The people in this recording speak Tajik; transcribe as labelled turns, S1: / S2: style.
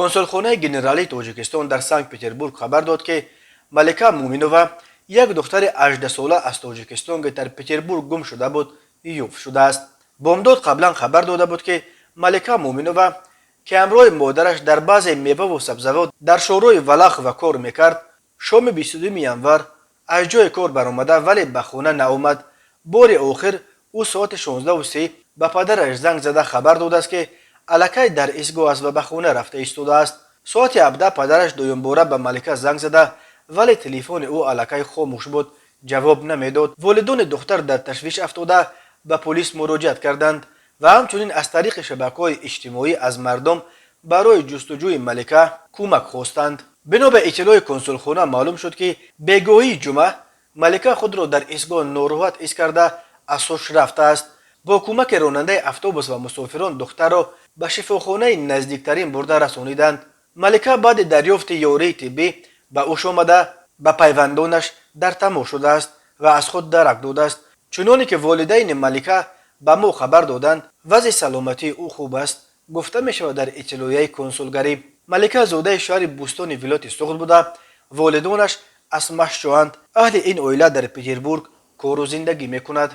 S1: Консулхонаи генералии Тоҷикистон дар Санкт-Петербург хабар дод, ки Малика Муминова, як духтари 18сола аз Тоҷикистон, ки дар Петербург гум шуда буд, ёфт шудааст. Бомдод қаблан хабар дода буд, ки Малика Муминова, ки ҳамроҳи модараш дар баъзе меваву сабзавот дар шоҳроҳи Валахова кор мекард, шоми 22 январ аз ҷои кор баромада, вале ба хона наомад. Бори охир ӯ соати 16:30 ба падараш занг зада, хабар додааст, ки аллакай дар истгоҳ аст ва ба хона рафта истодааст. Соати 17 падараш дуюмбора ба Малика занг зада, вале телефони ӯ аллакай хомӯш буд, ҷавоб намедод. Волидони духтар дар ташвиш афтода, ба полис муроҷиат карданд ва ҳамчунин аз тариқи шабакаҳои иҷтимоӣ аз мардум барои ҷустуҷӯи Малика кӯмак хостанд. Бино ба иттилои консулхона, маълум шуд, ки бегоҳии ҷумъа Малика худро дар истгоҳ нороҳат ҳис карда, аз ҳуш рафтааст. Бо кӯмаки ронандаи автобус ва мусофирон духтарро ба шифохонаи наздиктарин бурда расониданд. Малика баъди дарёфти ёрии тиббӣ ба ҳуш омада, ба пайвандонаш дар тамос шудааст ва аз худ дарак додааст. Чуноне ки волидайни Малика ба мо хабар доданд, вазъи саломатии ӯ хуб аст, гуфта мешавад дар иттилоияи консулгарӣ. Малика зодаи шаҳри Бӯстони вилояти Суғд буда, волидонаш аз Машчоанд. Аҳли ин оила дар Петербург кору зиндагӣ мекунад.